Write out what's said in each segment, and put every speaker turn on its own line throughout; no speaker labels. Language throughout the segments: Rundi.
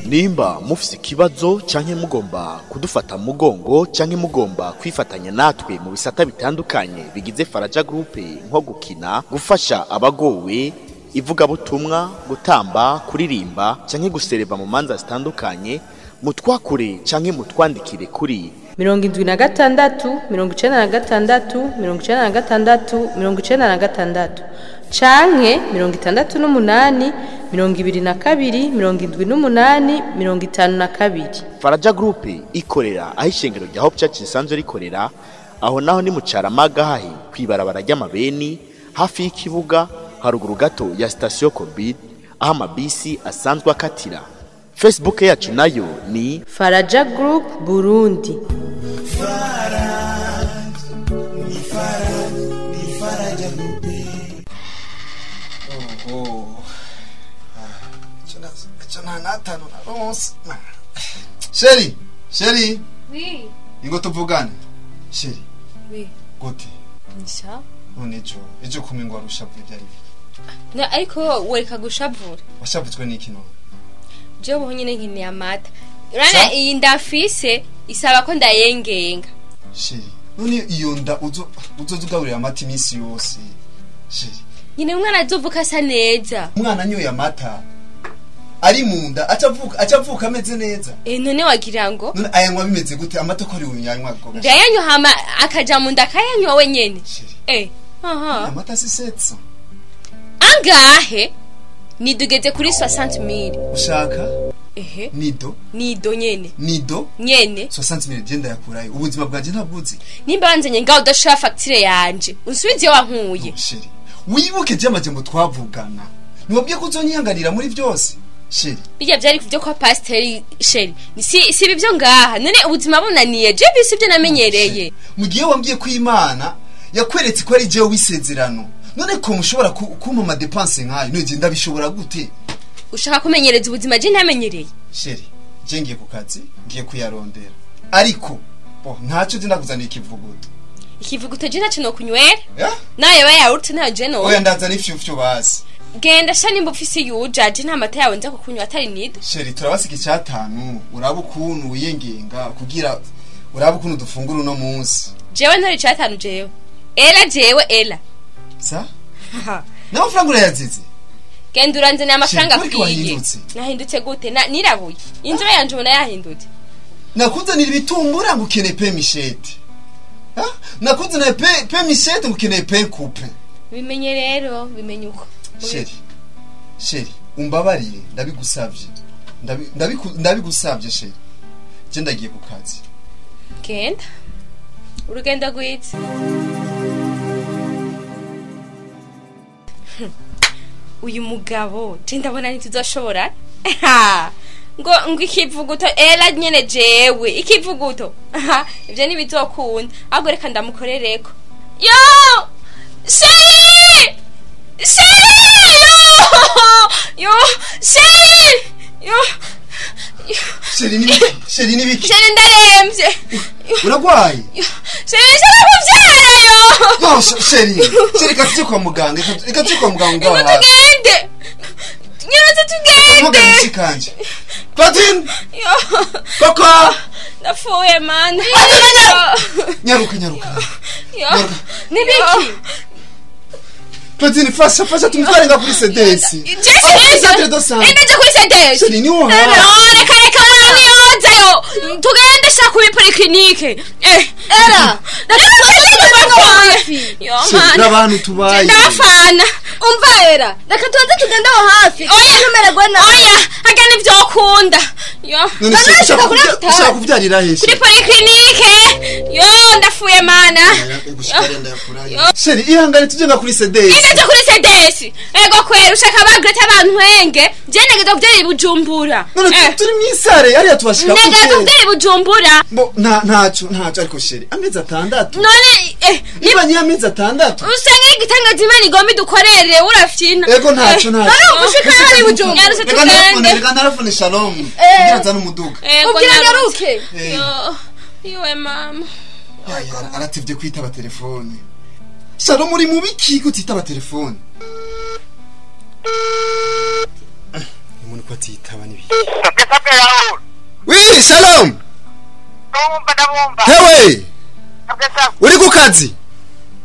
Nimba mufise ikibazo canke mugomba kudufata mugongo canke mugomba kwifatanya natwe mu bisata bitandukanye bigize Faraja Group, nko gukina, gufasha abagowe, ivugabutumwa, gutamba, kuririmba canke gusereva mu manza zitandukanye, mutwakure canke mutwandikire kuri
76 96 96 96 canke 68 22 78 52.
Faraja Group ikorera aho ishengero rya Hope Church risanzwe rikorera, aho naho ni mu Carama-Gahahe kwibarabara ry'amabeni hafi y'ikibuga haruguru gato ya station Covid aho amabisi asanzwe akatira. Facebook yacu nayo ni
Faraja Group Burundi.
Chérie, chérie.
Oui.
Ingo tuvugane. Chérie.
Oui.
Gute.
Nisha.
None ejo kumengo warushavuye byari biki?
Na ariko wereka gushavura.
Washavuzwe n'iki none?
Jewe ubu nyine nkeneye amata. Urana iyi ndafise isaba ko ndayengenga.
Chérie, none iyo nda uzozugaburira amata iminsi yose. Chérie.
Nyine umwana azovuka asa neza.
Umwana anyoye amata ari munda acavuka ameze neza.
None wagira ngo
none ayanywa bimeze gute amata ko ari unyanywa goga?
Ndayanywa hama akaja munda akayanywa wenyene. Aha.
Amata si 700.
Angahe? Nidugeze kuri 60000.
Ushaka?
Ehe.
Nido?
Nido nyene.
Nido?
Nyene.
60000 genda yakurayo. Ubuzima bwanje ntabwuzi.
Nimba banzanye ngaho udashaka facture yanje. Unsubize wankuye.
Chérie, wibuke je amajambo twavugana. Niwabwiye ko uzonyihanganira muri byose. Chérie.
Bijya byari kuvyo kwa pasteur chérie. Si ibi byo ngaha. None ubuzima bunaniye. Je bisi byo namenyereye.
Mugiye wambwiye ko Imana yakweretse ko ari je wisezerano. None ko mushobora kumpa ama dépense nkayo none ndabishobora gute?
Ushaka kumenyereza ubuzima je ntamenyereye.
Chérie, je ngiye ku kazi, ngiye kuyarondera. Ariko bo ntaco je ndakuzaniye ikivuguto.
Ikivuguto je ntaco no kunywera?
Yeah?
Naye bayarutse nta je no.
Oya ndazana ifyufyu basi.
Genda sha nimba ufise yuja je nta mata yawe nza kukunywa atari nido.
Chérie, turabasika icyatanu, uraba ukuntu wiyengenga kugira uraba ukuntu dufungura uno munsi.
Jewe ntari icyatanu jewe. Ela jewe ela.
Sa? Nawe amafaranga urayazize?
Genda uranze ni amafaranga akwiye. Nahindutse gute? Nirabuye. Inzobe yanje ubona yahindutse.
Nakuzanira ibitumbura ngo ukeneye pe michette. Ha? Nakuzanira pe michette ngo ukeneye pe coupe.
Bimenye rero, bimenye uko.
Chérie. Chérie, umbabarire ndabigusavye. Ndabigusavye chérie. Je ndagiye ku kazi.
Genda. Urugendo rwiza. Uyu mugabo je ndabona ntituzoshobora. Ngo ikivuguto ela nyene jewe ikivuguto. Ivyo ntibizokunda. Ahubwo reka ndamukorereko. Yo! Chérie! Chérie! Yo! Chérie! Yo!
Chérie nibiki? Chérie nibiki?
Chérie ndaremvye.
Uragwaye?
Chérie kuvyara yo.
Yo chérie, chérie katuje kwa muganga, reka tuje kwa muganga ngaha.
Tugende. Nyarutse tugende.
Muganga nshikanje. Claudine.
Yo.
Koko.
Ndafuye mana.
Nyaruka nyaruka.
Yo. Nibiki?
Claudine fasha tumutware nga kuri CDS.
Centre de santé. Ndaje kuri CDS.
Chérie ni wowe.
No reka reka niyozayo. Tugende sha kuri polyclinique.
Era.
Yo mana.
N'abantu tubaye.
Ndabafana.
Umva era. Reka tubanze tugende aho hafi.
Oya
numererwe nabi.
Oya hagana ivyo ukunda. Yo.
None ushaka kuvyarira he?
Kuri polyclinique. Yo ndafuye mana.
Chérie ihangane tuje nga kuri CDS.
Ndaje kuri CDS. Ego kwera ushaka bagreta abantu henge. Je negeza kuvyarira Bujumbura.
None turi mwisare hariya tubashika
gute? Negeza kuvyarira Bujumbura.
Bo ntaco ariko chérie amezi atandatu.
None
niba ni amezi atandatu.
Usanga igitangaza Imana igomba idukorere urafyina.
Ego ntaco.
None ugushika hari Bujumbura.
Reka ntarafone Shalom. Kugira nzane umuduga.
Ubwira nyaruke.
Yo. Iwe mama.
Ya arativye kwitaba telefone. Shalom uri mu biki kutitaba telefone? Umuntu ko atitaba nibi. Oui, shalom.
Ndabumva.
Hewe. Uri ku kazi?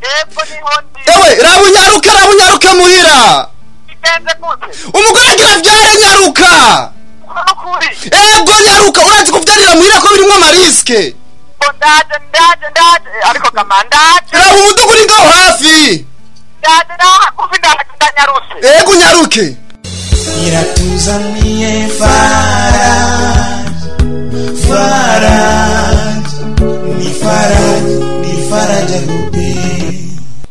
Yego niho ndi.
Ewe, rabunyaruke muhira.
Bigenze gute?
Umugore agira vyare nyaruka.
Nukuri.
Ego nyaruka, urazi kuvyarira muhira ko birimwo amariske.
Ndaje ariko kama ndaje.
Raba umudugu uri ngaho hafi.
Ndaje nahakufi ndanyarutse.
Ego nyaruke.
Iratuzaniye Faraj, Faraj, ni Faraj, ni Faraja Group.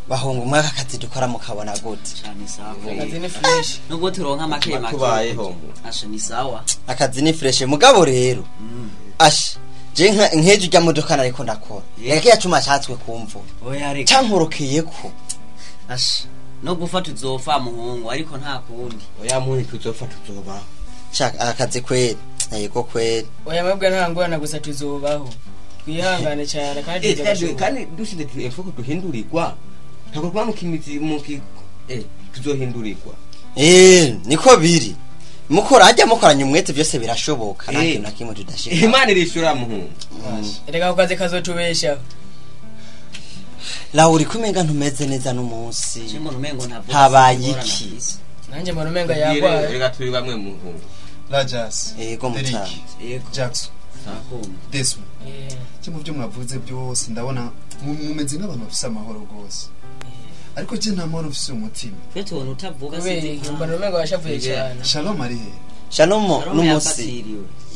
Bahunga umwaka akazi dukora mukabona gute?
Cyane sawa.
Akazi ni fresh.
Nubwo turonka make make.
Tubayeho.
Asha ni sawa.
Akazi ni fresh mugabo rero. Asha je nkeje ujya modoka nariko ndakora. Reka yacuma cyatswe kumvu.
Oya reka.
Cankorokeye ko.
Asha no gufa tuzofa muhungu ariko nta kundi.
Oya muhungu tuzofa tuzobaho.
Shaka akazi kweli. Yego kweli.
Oya mwebwe nta ngorane gusa tuzobaho. Twihangane cyane kandi tuzobaho.
Kandi dushize tuefoko duhindurirwa. Ntabwo kwa mukimizi muki tuzohindurirwa.
Niko biri. Mukora hajya mukoranye umwete byose birashoboka nta kintu na kimwe tudashika.
Imana irishura muhungu.
Reka kukaze kazotubesha.
Lauri kumenga ntumeze neza n'umunsi.
Cyo umengo ntabwo.
Habaye iki?
Nanje mbona umenga yagwaye.
Reka turi bamwe muhungu.
Rajas.
Yego mutama.
Yego.
Jackson. Desmo. Cyo mu byo mwavuze byose ndabona mumeze nk'abantu bafise amahoro gose. Ariko je nta mahoro mfise umutima.
Twe tubona utavuga
sinzi. Mbona umengo washavuye cyane.
Shalom ari he?
Shalom n'umunsi.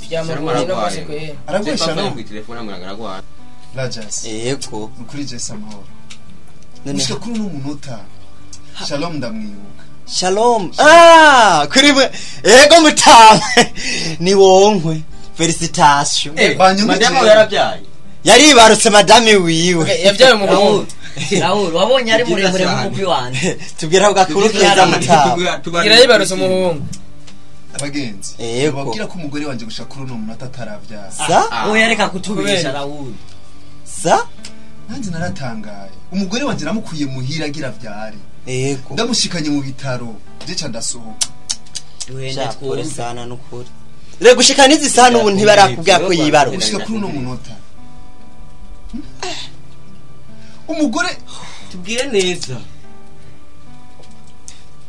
Byamugoye no kwase kwe.
Aragoye Shalom.
Telefone amuragara
Rajas.
Yego.
Nukuri je amahoro. Gushika kuri uno munota. Shalom ndamwibuka.
Shalom. Ah, kuri mwe. Yego mutama. Ni wonkwe. Felicitation.
Madame yarabyaye.
Yaribarutse madame wiwe.
Yabyaye umuhungu.
Raul wabonye ari muremure nk'umukwi wanje.
Tubwira ko gakuru keza mutama.
Yaribarutse umuhungu.
Abagenzi. Babwira ko umugore wanje gushika kuri uno munota ataravyara.
Sa?
Oya reka kutubesha Raul.
Sa?
Nanjye naratangaye. Umugore wanje namukuye muhira agira vyare.
Yego.
Ndamushikanye mu bitaro. Je ndasohoka.
Duhenda
twumve sana nukuri. Rego gushika nizi sana ubu ntibarakubwira ko yibaruka.
Gushika kuri uno munota. Umugore
tubwire neza.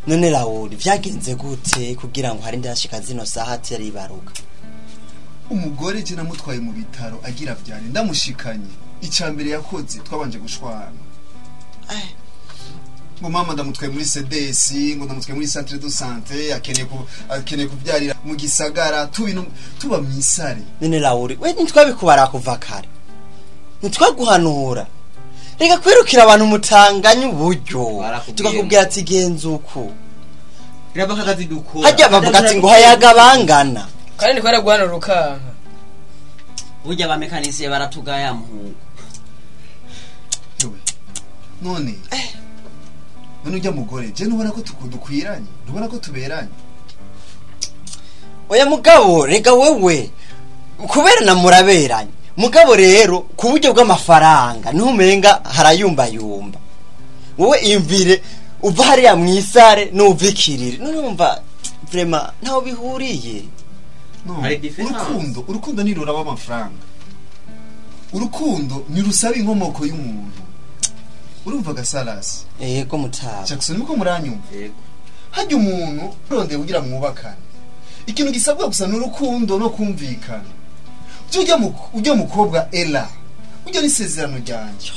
None Raul vyagenze gute kugira ngo hari ndashika zino saha ataribaruka?
Umugore je namutwaye mu bitaro agira vyare ndamushikanye. Icambere yakoze twabanje gushwana. Ngo mama ndamutwaye muri CDS, ngo ndamutwaye muri centre de santé, akeneye kubyarira mu gisagara tuba mwisare.
None Raul we ntitwabikubara kuva kare. Ntitwaguhanura. Reka kwirukira abantu mutanganye uburyo. Tukakubwira ati genza uku.
Reba dukora.
Hajya bavuga ati ngo hayaga bangana.
Kandi niko araguhanura ukanka.
Burya abamekanisiye baratugaya muhungu.
None none ujya mugore je nubona ko dukwiranye, nubona ko tuberanye.
Oya mugabo rega wewe kubera na muraberanye. Mugabo rero ku buryo bw'amafaranga ntumenga harayumba yumba. Wowe imvire uva hariya mwisare nuvikirire. None umva vraiment ntaho bihuriye.
No, urukundo ni ruraba amafaranga. Urukundo ni rusaba inkomoko y'umuntu. Urumva gasalasi.
Yego mutaba.
Jackson niko muranyumva.
Yego.
Hajya umuntu urondeye kugira mwubakane. Ikintu gisabwa gusa n'urukundo no kumvikana. Ujya mukobwa Ella. Ujya nisezerano ryanje.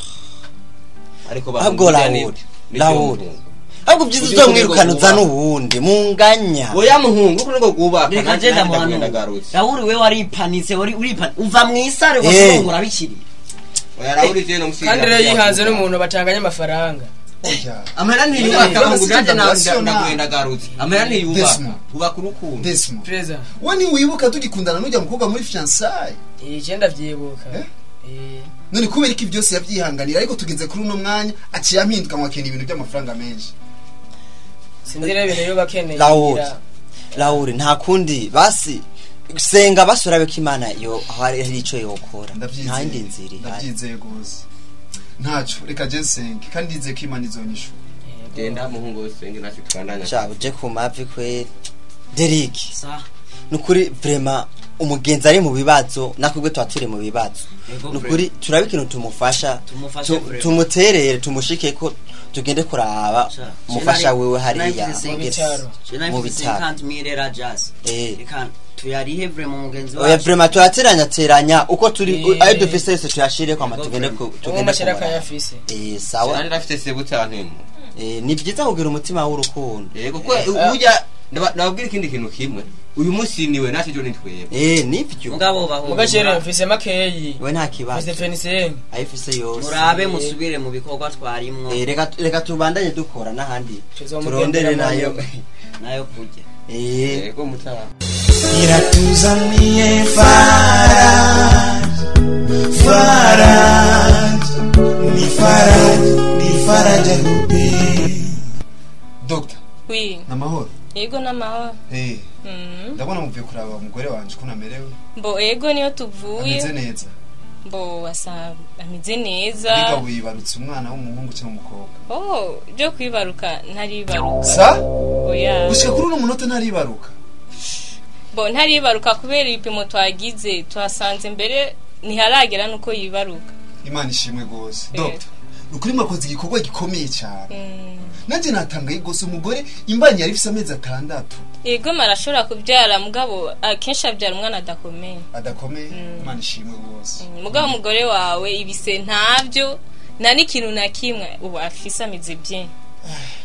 Ariko
ahubwo Raul. Ahubwo byiza uzomwirukana uza n'ubundi munganya.
Oya muhungu kuko ngo gubaka.
Reka je ndamuhanura. Raul we waripanitse wari uripanitse uva mwisare wasongora bikiri.
Oya Raul je no musiga.
Kandi rero yihanze n'umuntu batanganye amafaranga.
Oya.
Amahera ntiyubaka ngo ujye ndagenda garutse. Amahera ntiyubaka. Ubaka urukundo.
Desmo.
Preza.
We ni wibuka tugikundana n'ujya mukobwa muri fiançailles.
Je ndavyibuka.
None kubera iki byose yavyihanganira ariko tugeze kuri uno mwanya aciye ampinduka ngo akeneye ibintu by'amafaranga menshi.
Sinzira ibintu yo bakeneye.
Raul nta kundi basi senga basura beko Imana yo hari ico yokora. Nta yindi nzira.
Ndavyizeye gose. Ntaco reka je nsenge kandi ndizeye ko Imana izonyishura.
Genda muhungu wese senge natwe twandanya.
Sha uje ku mavi kweri. Derek.
Sa.
Nukuri vraiment umugenzi ari mu bibazo nakubwe twaturi mu bibazo. Nukuri turabe ikintu tumufasha, tumuterere tumushike ko tugende kuraba umufasha wewe hariya
mu bitaro. 50000 rajas. Reka tuyarihe vraiment mugenzi wacu.
Oya vraiment turateranya teranya uko turi ayo dufise yose tuyashire kwa tugende tugende. Sawa.
Nari rafite sebutantemo.
Ni byiza kugira umutima w'urukundo.
Yego ko ujya ndababwira ikindi kintu kimwe. Uyu munsi niwe natwe jo nitwebwe.
Nivyo.
Mugabo baho.
Mugacere mfise makeyi.
We nta kibazo.
Mfise feniseni.
Ayifise yose.
Murabe musubire mu bikorwa twarimwo.
Reka tubandanye dukora n'ahandi. Turondere nayo
nayo kurya.
Yego mutara.
Iratuzaniye Faraj. Faraj. Ni Faraj, ni Faraj agube.
Doctor.
Oui.
Namahoro.
Yego namahoro.
Ndabona muvuye kuraba umugore wanje ko namerewe.
Mbo ego niyo tuvuye.
Ameze neza.
Mbo asa ameze neza.
Biga wibarutse umwana w'umuhungu cyangwa umukobwa?
Oh, byo kwibaruka ntaribaruka.
Sa?
Oya.
Gushika kuri uno munota ntaribaruka.
Mbo ntaribaruka kubera ibipimo twagize twasanze mbere ntiharagera nuko yibaruka.
Imana ishimwe gose. Doctor, nukuri mwakoze igikorwa gikomeye cyane. Nanje natangaye gose umugore imbanyi yari ifise amezi 6.
Yego marashobora kubyara mugabo akenshi abyara umwana adakomeye.
Adakomeye? Imana ishimwe gose.
Mugabo umugore wawe ibise ntabyo nta n'ikintu na kimwe ubu afise ameze bien.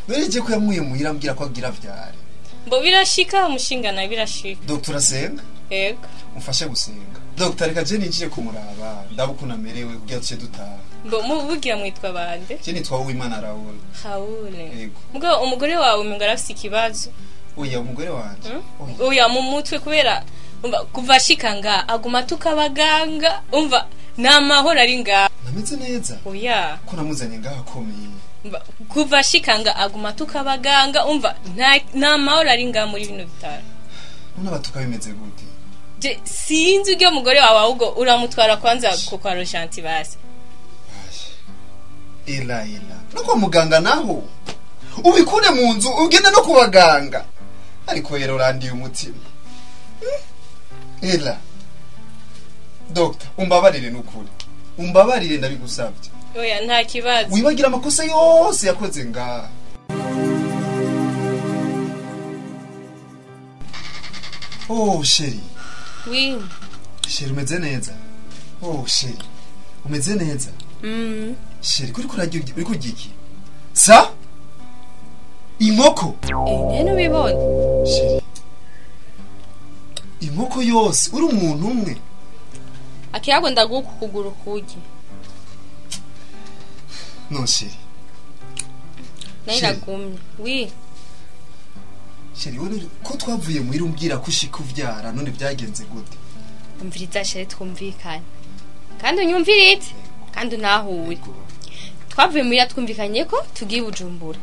None je ko yamuye muhira ambwira ko agira vyare.
Mbo birashika umushingana birashika.
Doctor asenga?
Yego.
Umfashe gusenga. Doctor reka je ninjire kumuraba ndabukuna merewe kugira tuce dutaha.
Mbo muvugira mwitwa bande?
Je nitwa Uwimana Raoul.
Raoul.
Yego.
Mugabo umugore wawe umenga arafise ikibazo.
Oya umugore wanje.
Oya mu mutwe kubera umva kuva ashika aguma tukabaganga umva na mahoro ari nga.
Nameze neza.
Oya.
Ko namuzanye ngaha akomeye.
Kuva ashika aguma tukabaganga umva nta mahoro ari nga muri bino bitaro.
None abatuka bimeze gute?
Je sinzi ujye mugore wawe ahubwo uramutwara kwanza ku kwa Rojanti basi.
Ela ela. No kwa muganga naho. Ubikure mu nzu ugende no kubaganga. Ariko rero urandiye umutima. Ela. Doctor, umbabarire nukuri. Umbabarire ndabigusabye.
Oya nta kibazo.
Wibagira amakosa yose yakoze nga. Oh chérie.
Oui.
Chérie umeze neza. Oh chérie. Umeze neza. Chérie kuri kurarya uri kurya iki? Sa? Inkoko.
Nene ubibona.
Chérie. Inkoko yose uri umuntu umwe.
Akiyago ndaguka kuguru kugi.
Non chérie.
Nayiragumye. Oui.
Chérie wowe ko twavuye muhira umbwira ko ushika uvyara none byagenze gute?
Umviriza chérie twumvikane. Kandi unyumviritse kandi unahure. Twavuye muhira twumvikanye ko tugiye Bujumbura.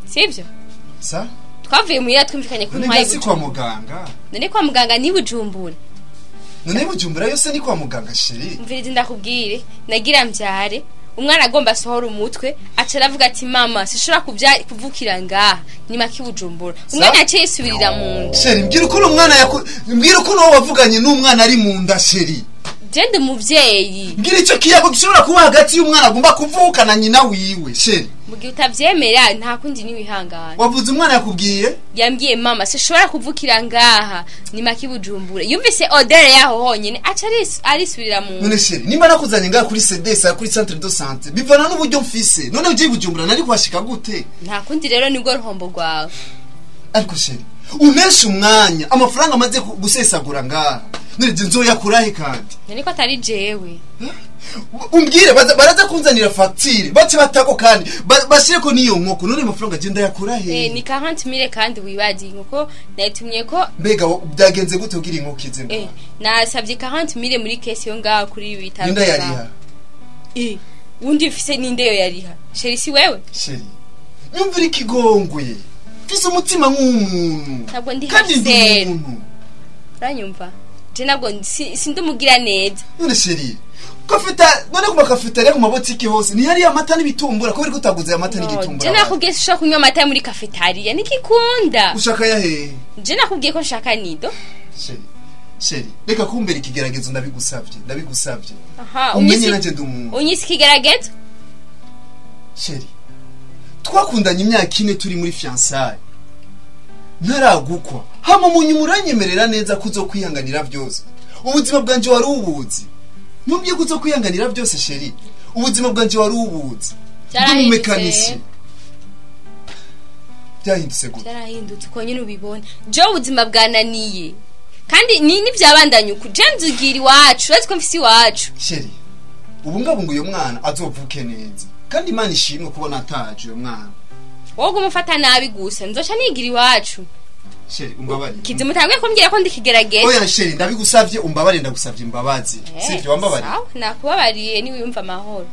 Sivyo?
Sa?
Twavuye muhira twumvikanye ko
ntwaye Bujumbura. Kwa muganga.
None kwa muganga ni Bujumbura.
None Bujumbura yose ni kwa muganga chérie.
Umviriza ndakubwire nagira mbyare. Umwana agomba sohora umutwe aca aravuga ati mama sishobora kuvukira ngaha nyuma kibujumbura. Umwana yaciye yisubirira mu nda.
Chérie mbwira uko umwana mbwira uko nawe wavuganye n'umwana ari mu nda chérie.
Je ndi umuvyeyi.
Mbwira ico kiyago gishobora kuba hagati y'umwana agomba kuvuka na nyina wiwe chérie.
Mugihe utavyemera nta kundi ni wihangana.
Wavuze umwana yakubwiye?
Yambwiye mama sishobora kuvukira ngaha nyuma kibujumbura. Yumvise odeur yaho honyene aca arisubirira mu nda.
None chérie nimba nakuzanye ngaha kuri CDS kuri centre de santé bivana n'uburyo mfise. None ugiye Bujumbura nari kuhashika gute?
Nta kundi rero nibwo ruhombo rwawe.
Ariko chérie unesha umwanya amafaranga amaze gusesagura ngaha. None nzoya kurahe kandi?
None ko atari jewe.
Umbwire baraza kunzanira facture bace batako kandi bashireko niyo nkoko none amafaranga agenda yakurahe?
Ni 40000 kandi wibagiye inkoko nayitumye ko
mbega byagenze gute ugira inkoko ize ngaha?
Nasabye 40000 muri case yo ngaha kuri bitaro.
Ninde yariha?
Undi mfise ninde yo yariha? Chérie si wewe?
Chérie nyumvira ikigongwe. Mfise umutima nk'umuntu.
Ntabwo ndi
kandi ndi umuntu.
Uranyumva? Je nabwo sindumugira neza.
None chérie kafeta none kuma kafeteria ku mabotiki hose ni hari amata n'ibitumbura ko uri kutaguze amata n'igitumbura.
Je nakubwiye ushaka kunywa amata muri kafetaria nikikunda.
Ushaka yahe?
Je nakubwiye ko nshaka nido.
Chéri, chéri, reka kumbera ikigeragezo ndabigusavye, ndabigusavye.
Aha,
umenye nanje ndi umuntu.
Unyise ikigeragezo?
Chéri, twakundanye imyaka 4 turi muri fiançailles. Ntaragukwa. Hama munyuma uranyemerera neza ko uzokwihanganira byose. Ubuzima bwanje wari ubuzi. Ntumbye ko uzokwihanganira byose chéri. Ubuzima bwanje wari ubuzi. Ndi umumekanisi. Byahindutse gute?
Byarahindutse uko nyine ubibona. Je ubuzima bwananiye. Kandi ni nivyabandanye uku. Je nzugira iwacu, urazi ko mfise iwacu.
Chéri, ubungabunga uyo mwana azovuke neza. Kandi Imana ishimwe kubona ataje uyo mwana.
Wowe umufata nabi gusa, nzoca nigira iwacu.
Chéri, umbabarire.
Kizimu tanguye kumbwira ko ndi kigerageza.
Oya chéri, ndabigusavye umbabarire, ndagusavye imbabazi. Sivyo wambabariye?
Sawa, nakubabariye ni wiyumva amahoro.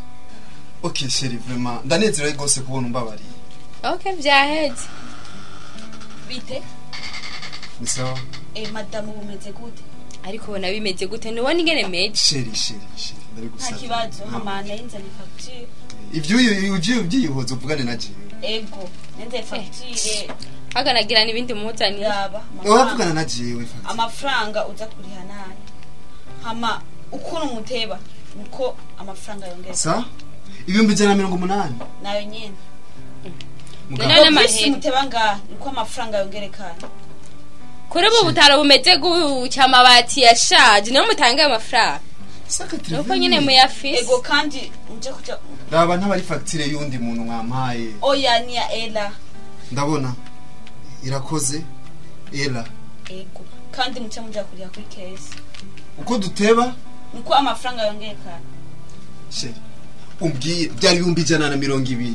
Okay chéri, vraiment ndanezerewe gose kubona umbabariye.
Okay, vyaheze.
Bite?
Ni sawa.
Madamu bumeze gute?
Ariko ubona bimeze gute? Ntubona ingene meje?
Chéri, chéri, chéri, ndabigusavye.
Nta kibazo, hamana yinzanye facture.
Ivyo ubyihoza uvugane na jewe.
Ego, nenze facture.
Aganagira n'ibindi muzaniye.
Uravugana na jewe facture.
Amafaranga uza kuriha nayo. Hama ukuntu muteba niko amafaranga yongera.
Sa? 180.
Nayo nyene.
None amahera
muteba ngaha niko amafaranga yongerekana.
Kuri ubu butaro bumeze guca amabati yashaje niyo mutanga amafaranga. Nuko nyine muyafise.
Ego kandi nje kuja
Raba ntabari facture y'undi muntu mwampaye.
Oya ni ya Ella.
Ndabona irakoze Ella.
Ego kandi muce muja kuriha kuri case.
Uko duteba
niko amafaranga yongerekana.
Chéri, umbwiye byari 120.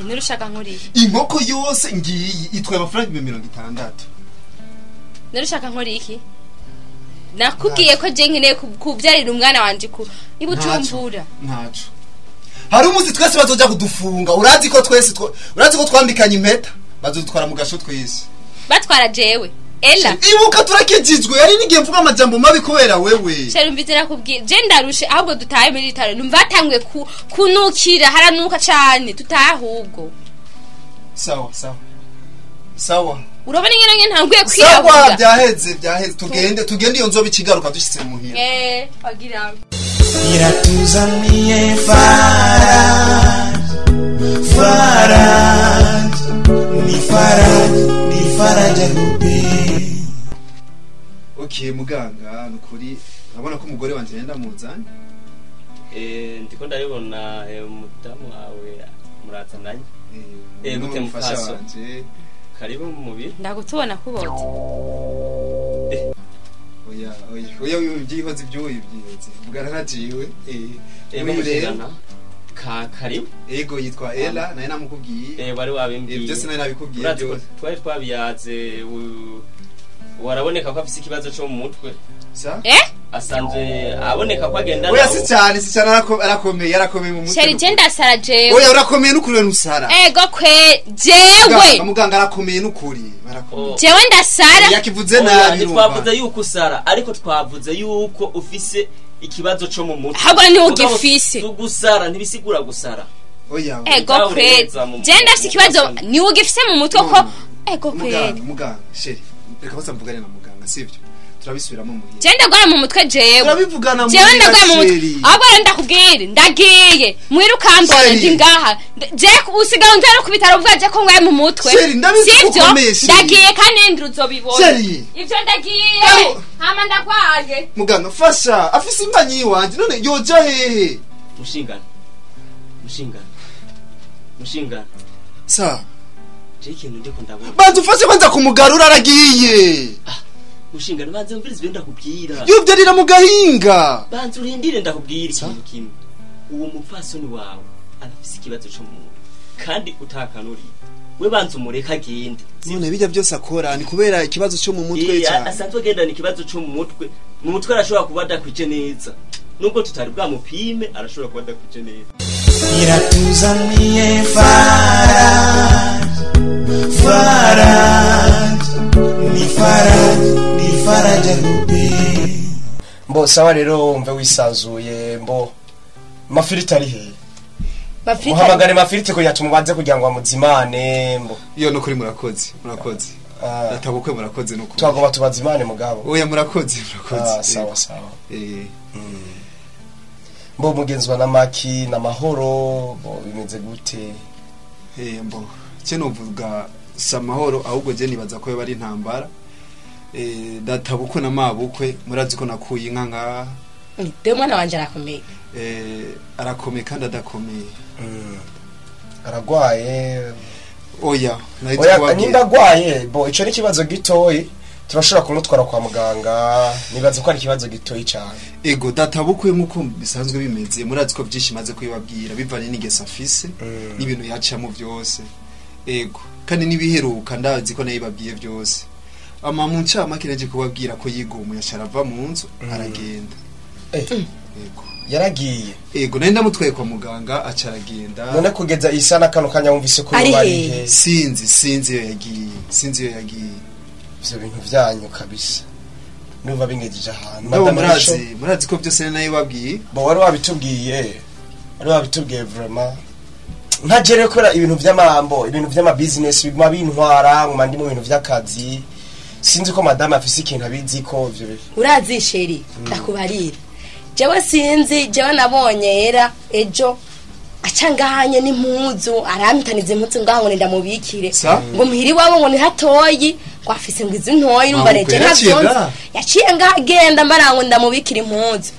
Nurushaka nkuriye.
Inkoko yose ngiyi itwaye amafaranga 60.
Nurushaka nkuriye iki? Nakubwiye ko je nkeneye kubyarira umwana wanje ku ibujumbura.
Ntaco. Hari umuzi twese bazoja kudufunga. Urazi ko twese urazi ko twambikanye impeta bazodutwara mu gasho twese.
Batwara jewe. Ella.
Ibuka turakijijwe yari nigiye mvuga amajambo mabi kubera wewe.
Chéri umvise nakubwiye je ndarushe ahubwo dutaye muri bitaro numva atanguye kunukira haranuka cyane tutaye ahubwo.
Sawa sawa. Sawa.
Urabona ingene ngene ntanguye kwirabura.
Sawa byaheze byaheze tugende iyo nzoba ikigaruka dushitse muhira.
Wagira.
Iratuzaniye Faraj. Faraj. Ni Faraj, ni Faraj agube.
Okay muganga nukuri urabona ko umugore wanje yenda muzanye.
Ndiko ndabibona umudamu wawe murazananye. Gute mufasha wanje. Karibu mu mubiri.
Ndagutubona kubote.
Oya oya oya ibyihoze ibyihoze. Mugara najiwe.
Mugana. Ka karibu.
Ego yitwa Ella naye namukubwiye.
Wari wabimbwiye.
Byose naye nabikubwiye byose.
Twari twabiyaze waraboneka ko afise ikibazo cyo mu mutwe.
Sa?
Asanzwe aboneka ko agenda.
Oya si cyane si cyane arakomeye arakomeye mu mutwe.
Chéri je ndasara jewe.
Oya urakomeye n'ukuri ntusara.
Ego kwe jewe.
Muganga arakomeye n'ukuri barakomeye.
Jewe ndasara.
Yakivuze nabi.
Twavuze yuko usara ariko twavuze yuko ufise ikibazo cyo mu mutwe.
Ahubwo ni ugifise.
Gusara ntibisigura gusara.
Oya.
Ego kwe. Je ndafise ikibazo ni ugifise mu mutwe ko ego kwe.
Muganga chéri reka bose mvugane na muganga sivyo. Turabisubiramo muhira.
Je ndagora mu mutwe jewe.
Turabivugana
muhira. Jewe ndagora mu mutwe. Ahubwo rero ndakubwire ndagiye. Mwirukambona ndi ngaha. Je usigaye unzara ku bitaro uvuga je ko ngwaye mu mutwe.
Sivyo?
Ndagiye kandi ndru uzobibona.
Chéri.
Ivyo ndagiye. Hama ndagwaye.
Muganga fasha afise imbanyi yiwanje none yoja hehe?
Mushingana. Mushingana. Mushingana.
Sa.
Je ikintu ndiko ndabona.
Banza ufashe kwanza kumugarura aragiye.
Mushingana banza umvirize ibyo ndakubwira.
Yuvyarira mu gahinga.
Banza urindire ndakubwira ikintu kimwe. Uwo mupfasoni wawe arafise ikibazo cyo mu mutwe kandi utakanuriye. We banza umureka agende.
None bijya byose akora ni kubera ikibazo cyo mu mutwe cyane.
Asanzwe agendana ikibazo cyo mu mutwe. Mu mutwe arashobora kuba adakwije neza. Nubwo tutari bwamupime arashobora kuba adakwije neza.
Iratuzaniye Faraj. Faraj. Ni Faraj, ni Faraj agube.
Mbo sawa rero umve wisanzuye mbo mafiriti ari he? Muhamagare mafiriti kugira tumubanze kugira ngo amuzimane mbo.
Iyo no kuri murakoze, murakoze. Databukwe murakoze no
Twagomba tubaza Imana mugabo.
Oya murakoze murakoze.
Sawa sawa. Mbo mugenzwa na Maki na Mahoro bo bimeze gute?
Mbo cyo novuga samahoro ahubwo je nibaza ko bari intambara. Databukwe na mabukwe murazi ko nakuye inka nga.
De mwana wanje arakomeye.
Arakomeye kandi adakomeye.
Aragwaye.
Oya,
oya nimba agwaye bo ico ni kibazo gitoyi turashobora kumutwara kwa muganga nibaza ko ari kibazo gitoyi cyane.
Ego databukwe nkuko bisanzwe bimeze murazi ko byinshi maze kwibabwira bivanye n'ingeso afise n'ibintu yacamo byose. Ego kandi nibiheruka ndazi ko nayibabwiye byose. Ama mu ncamake naje kubabwira ko yigumuye asharava mu nzu aragenda. Ego
yaragiye.
Ego nari ndamutwaye kwa muganga acaragenda.
None kugeza isana kano kanya wumvise ko bari he?
Sinzi iyo yagiye. Sinzi iyo yagiye.
Ivyo bintu vyanyu kabisa. Numva bingejeje ahantu.
Madame murazi ko byose nayo babwiye.
Bo wari wabitubwiye. Wari wabitubwiye vraiment. Ntajere kubera ibintu vy'amambo, ibintu vy'ama business biguma bintwara mu mandi mu bintu vy'akazi. Sinzi ko madame afise ikintu abizi ko ivyo.
Urazi sheri ndakubarira. Jewe sinzi jewe nabonye era ejo acangahanye n'impuzu arampitaniza impuzu ngaho ngo ndamubikire ngo muhiri wabo ngo ni hatoyi ngo afise ngo izi ntoyi numva reje ntavyonzi yaciye ngagenda mbarango ndamubikira impuzu.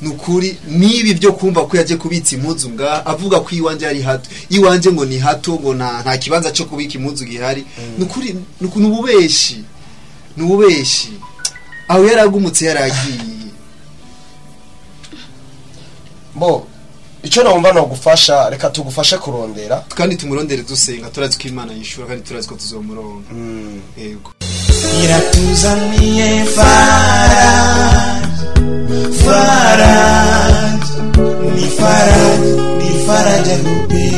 Nukuri nibi byo kumva ko yaje kubitsa impuzu nga avuga ko iwanje ari hato iwanje ngo ni hato ngo nta kibanza cyo kubika impuzu gihari. Nukuri nububeshi aho yaragumutse yaragiye.
Bo ico numva no gufasha reka tugufashe kurondera
kandi tumurondere dusenga turazi ko Imana yishura kandi turazi ko tuzomuronka. Yego
iratuzaniye Faraj Faraj ni Faraj ni Faraj rupe.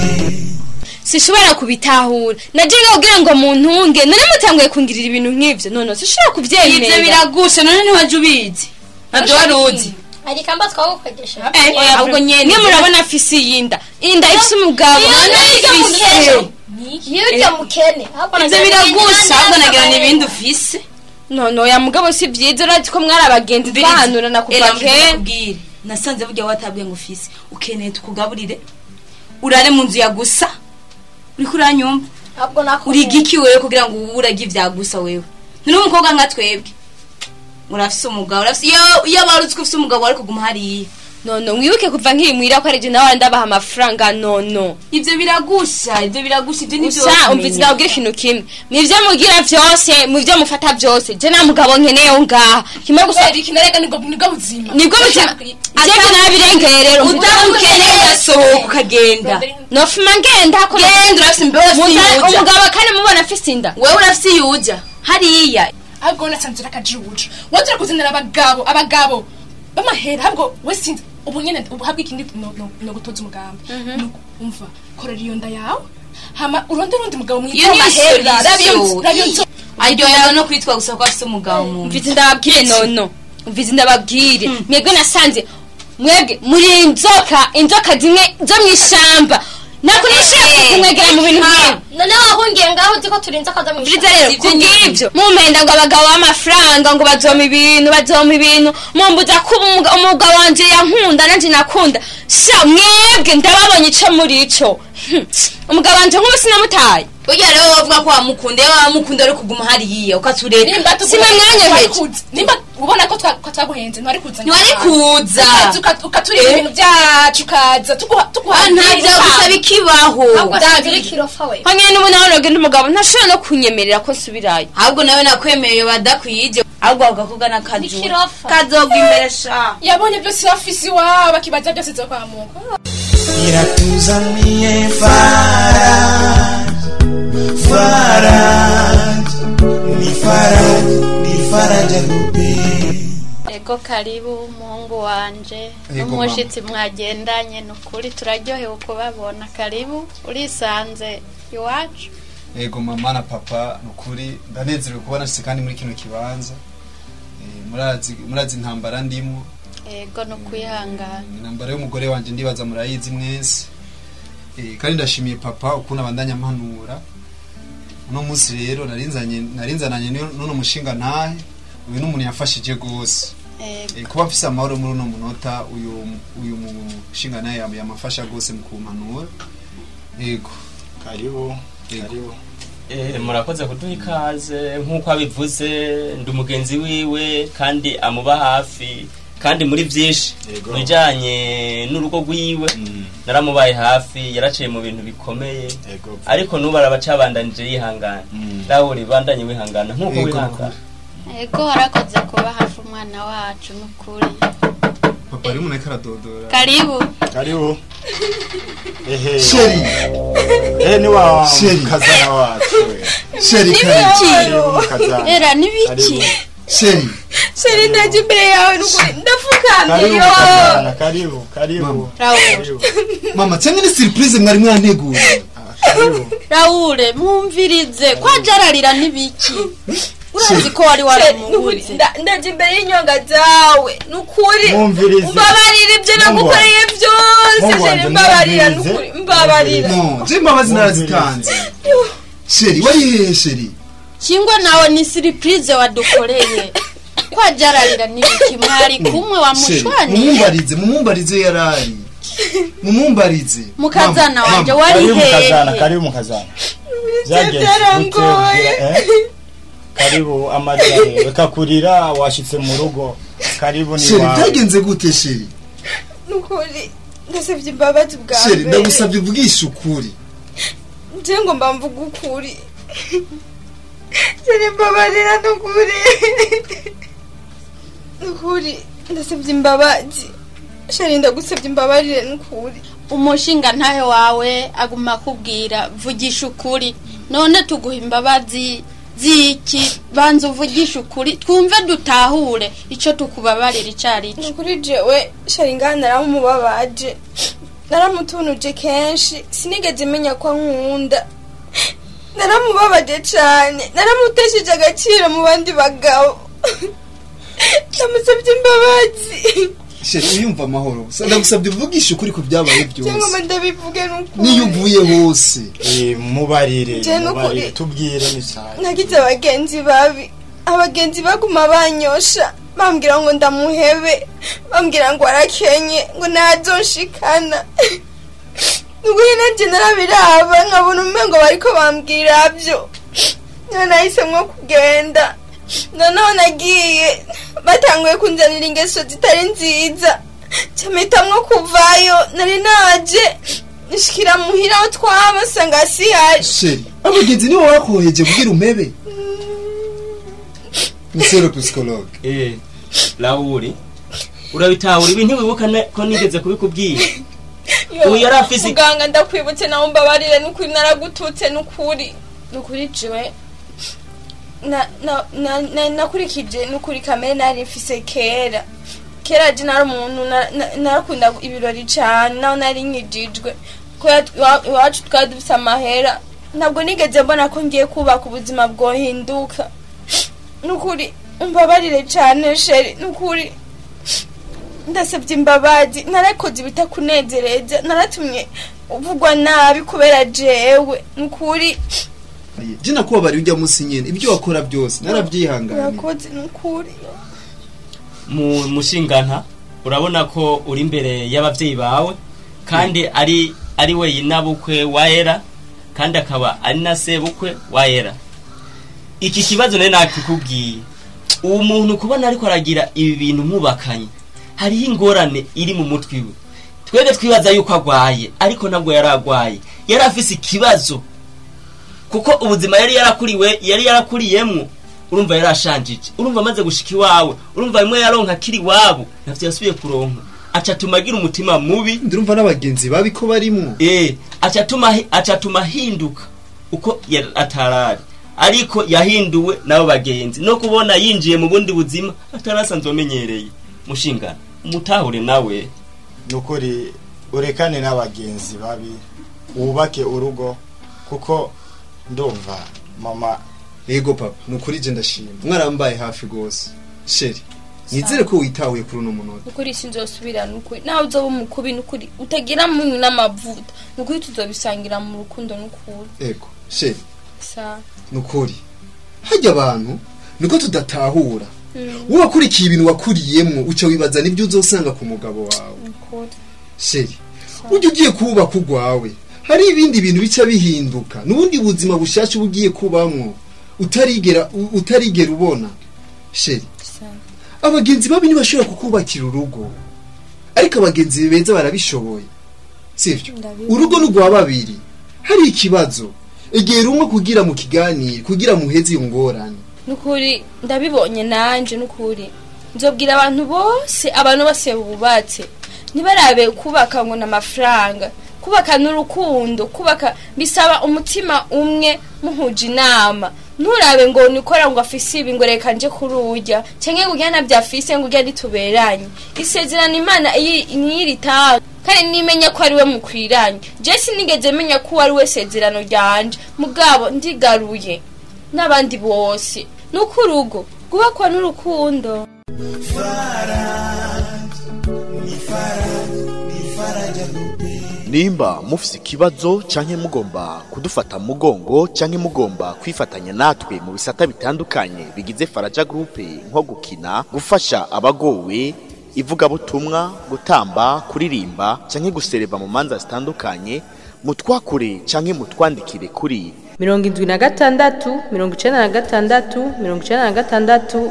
Sishobora kubitahura naje kugira ngo muntunge none mutanguye kungirira ibintu nk'ivyo none sishobora kuvyemera. Ivyo
biragusha none ntiwaje ubizi nabyo waruzi.
Arikamba twagukogesha.
Ahubwo nyene niyo murabona afise yinda inda ifise umugabo
niyo ujya mukene.
Ivyo biragusha ahubwo nagira nibindi ufise.
No ya mugabo si vyiza urazi ko mwari abagenzi twahanura na kuva kera.
Nasanze burya watabwiye ngo ufise ukeneye tukugaburire urare mu nzu ya gusa uriko uranyumva urigiki wewe kugira ngo urage ivya gusa wewe none umukobwa nka twebwe urafise umugabo urafise iyo barutse ufise umugabo ariko kuguma hariya.
Nono mwibuke kuva nkimwira ko ari je nawe ndabaha amafaranga nono.
Ivyo biragusha ivyo nivyo.
Usa umvize ndabwira ikintu kimwe. Nivyo mugira vyose muvyo mufata vyose je na mugabo nkeneye ngaha. Kimwe gusa
ikinarega nibwo buzima.
Nibwo buzima. Je nabirengeye rero
utamukeneye sohoka ukagenda.
Nofuma ngenda ko
genda urafise imbeho.
Umugabo kandi mubona afise inda.
Wewe urafise yuja hariya.
Ahubwo nasanze akajuju. Wotura kuzanira abagabo bamahera ahubwo we sinzi ubu nyene uhabwa ikindi no gutoza umugambi. Umva korera iyo nda yawe hama urondera undi mugabo mwiza amahera rabyo
aryohewe no kwitwa gusa ko afise umugabo mu
mvize ndababwire nono mvize ndababwire mwebwe nasanze mwebwe muri inzoka zimwe zo mwishamba nakunishaka kumwegera mu bintu nk'ibi.
None wahungiye ngaho uzi ko turi inzoka zo
mwishamba. Rero kubw'ibyo mumenda ngo abagabo b'amafaranga ngo bazoma ibintu mumbuza ko umugabo wanje yankunda nanje nakunda sha mwebwe ndababonye ico muri ico umugabo wanje nk'ubu sinamutaye.
Burya rero bavuga ko wamukunda iyo wamukunda ari kuguma hariya ukatureka
simwe mwanyoheje
nimba ubona ko twaguhenze ntwari kuza
ntwari kuza
ukaturira ibintu byacu ukaza tuguha
nta byagusa bikibaho
honyine n'ubu nawe nogenda umugabo ntashobora no kunyemerera ko nsubirayo
ahubwo nawe nakwemereye badakwije ahubwo agakobwa n'akajura kazogwa imbere sha
yabonye byose bafise iwabo akibaza byose zo kwa muko
iratuzaniye Faraj Faraj ni Faraj ni Faraj rupe.
Ego karibu umuhungu wanje n'umushitsi mwagendanye nukuri turaryohewe kubabona karibu urisanze iwacu.
Ego mama na papa nukuri ndanezerewe kubona nshitse kandi muri kino kibanza. Murazi intambara ndimo.
Ego no kwihangana.
Intambara y'umugore wanje ndibaza murayizi mwese. Kandi ndashimiye papa ukuntu abandanya ampanura. Uno munsi rero narinzananye n'uno mushinga ntahe, uyu n'umuntu yafashije gose. Kuba mfise amahoro muri uno munota, uyu mushinga naye yamafasha gose mu kumpanura. Yego.
Karibu. Karibu.
Murakoze kuduha ikaze nk'uko abivuze, ndi umugenzi wiwe kandi amuba hafi kandi muri byinshi bijanye n'urugo rwiwe. Naramubaye hafi, yaraciye mu bintu bikomeye, ariko nubu arabacabandanije yihangana. Rawuri, bandanye wihangana nk'uko wihangana.
Ego, warakoze kuba hafi umwana wacu nukuri.
Papa ari umuntu aradodora.
Karibu.
Karibu. Ehe.
Sheri.
Ni wa kazana wacu.
Sheri karibu.
Era nibiki?
Sheri.
Sheri ndaje imbere yawe nukuri ndafukamye yo.
Karibu, karibu.
Raul.
Mama, cyangwa ni surprise mwari mwanteguye.
Raul, mwumvirize kwa jararira nibiki? Urazi ko wari waramubuze.
Ndaje imbere y'inyonga zawe nukuri. Mbabarira ibyo nagukoreye byose. Sheri mbabarira nukuri, mbabarira.
No, je mbabazi narazitanze. Sheri, wari hehe Sheri?
Kingwa nawe ni surprise wadukoreye. Kwa jararira nibiki mwari kumwe wa mushwani.
Mumumbarize, mumumbarize yarari. Mumumbarize.
Mukazana wanje wari hehe?
Karibu mukazana. Byagenze. Karibu amarira reka kurira washitse mu rugo. Karibu ni
wawe. Sheri byagenze gute Sheri?
Nukuri ndasabye imbabazi bwa
mbere. Sheri ndagusabye uvugishe ukuri.
Nje ngo mbamvuga ukuri. Sheri mbabarira nukuri. Nukuri ndasabye imbabazi. Sheri ndagusabye imbabarire nukuri.
Umushinga ntahe wawe aguma kubwira vugisha ukuri. None tuguha imbabazi ziki? Banza uvugisha ukuri twumve dutahure ico tukubabarira icari ico.
Nukuri jewe Sheri ngana naramubabaje, naramutunuje kenshi, sinigeze menya ko nkunda. Naramubabaje cane, naramutesheje agaciro mu bandi bagabo. Ndamusabye imbabazi.
Sheri uyumva amahoro, ndagusabye uvugisha ukuri ku byabaye byose.
Cyangwa ndabivuge nukuri.
Niyo uvuye hose.
Mubarire, mubarire tubwire ni cyane.
Nagize abagenzi babi, abagenzi baguma banyosha, bambwira ngo ndamuhebe, bambwira ngo arakenye, ngo nazonshikana. Nukuri nanje narabiraba nkabona umengo bariko bambwira byo. None nahisemwo kugenda. Noneho nagiye batanguye kunzanira ingeso zitari nziza, camitamwo kuvayo. Nari naje nshikira muhira aho twaba sanga sihaje.
Sheri, abagenzi nibo bakoheje kugira umebe. Monsieur le psychologue.
Lauri, urabitahura ibi ntiwibuka ko nigeze kubikubwira. Uyu yari afise
muganga ndakwibutse nawe mbabarire nukuri naragututse nukuri. Nukuri jewe nakurikije nukuri kamere nari mfise kera. Kera je nari umuntu narakunda ibirori cyane, naho nari nkijijwe ko iwacu twari dufise amahera. Ntabwo nigeze mbona ko ngiye kubaka ubuzima bwohinduka. Nukuri umbabarire cyane Sheri, nukuri ndasabye imbabazi. Narakoze ibitakunezereza, naratumye uvugwa nabi kubera jewe nukuri.
Jina kuba bari ujya munsi nyene ibyo wakora byose narabyihanganye.
Urakoze nukuri.
Mu mushingana urabona ko uri imbere y'abavyeyi bawe kandi ari we yinabukwe wa Era kandi akaba ari na sebukwe wa Era. Iki kibazo nari nakikubwiye. Uwo muntu kubona ariko aragira ibi bintu mubakanye, hariho ingorane iri mu mutwe we. Twebwe twibaza yuko agwaye, ariko ntabwo yaragwaye. Yari afise ikibazo kuko ubuzima yari yarakuriwe, yari yarakuriyemwo, urumva yarashanjije. Urumva amaze gushika iwawe, urumva bimwe yaronka kiri wabo, ntavyo yasubiye kuronka. Aca tumagira umutima mubi.
Ndumva n'abagenzi babi ko barimwo.
Aca tumahinduka uko atarari. Ariko yahinduwe nabo bagenzi no kubona yinjiye mu bundi buzima atarasanzwe amenyereye. Mushingana umutahure nawe.
Nukuri urekane n'abagenzi babi, wubake urugo kuko ndumva mama.
Yego papa, nukuri je ndashima mwarambaye hafi gose. Sheri, nizere ko witahuye kuri uno munota.
Nukuri sinzosubira nukuri, nawe uzoba umukubi nukuri utagira munyu n'amavuta, nukuri tuzobisangira mu rukundo nukuri.
Yego Sheri,
Sawa.
Nukuri hajya abantu niko tudatahura. Wowe wakurikiye ibintu wakuriyemwo, uca wibaza nibyo uzosanga ku mugabo wawe.
Nukuri.
Chérie, ujya ugiye kubaka urwawe, hari ibindi bintu bica bihinduka, n'ubundi buzima bushasha uba ugiye kubamwo utarigera ubona. Chérie,
Sawa.
abagenzi babi ntibashobora kukubakira urugo, ariko abagenzi beza barabishoboye, sivyo?
Ndabibona.
Urugo ni urwa babiri. Hari ikibazo, egera umwe kugira mu kiganiro, kugira muheze iyo ngorane.
Nukuri ndabibonye nanje, nukuri nzobwira abantu bose, abantu bose bubatse ntibarabe kubaka ngo n'amafaranga, kubaka n'urukundo, kubaka bisaba umutima umwe muhuje inama. Nturabe ngo nikora ngo afise ibi, ngo reka nje kururya, canke ngo urya ntabyo afise, ngo urya ntituberanye. Isezerano Imana iyi niyiritanga, kandi nimenya ko ari we mukwiranye. Je sinigeze menya ko ari we sezerano ryanje, mugabo ndigaruye n'abandi bose, nuko urugo rwubakwa n'urukundo.
Nimba mufise ikibazo canke mugomba kudufata mugongo canke mugomba kwifatanya natwe mu bisata bitandukanye bigize Faraja Group, nko gukina, gufasha abagowe, ivugabutumwa, gutamba, kuririmba canke gusereva mu manza zitandukanye, mutwakure canke mutwandikire kuri
76 96 96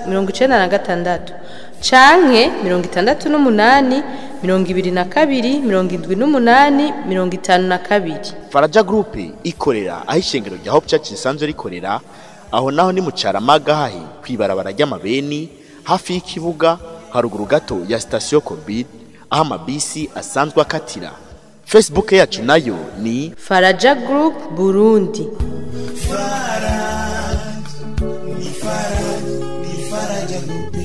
96 canke 68 22 78 52.
Faraja Group ikorera aho ishengero rya Hope Church risanzwe rikorera, aho naho ni mu Caramaga, hahi kwibarabara ry'amabeni, hafi y'ikibuga, haruguru gato ya station Covid, aho amabisi asanzwe akatira. Facebook yacu nayo ni
Faraja Group Burundi.
Ni Faraja Group.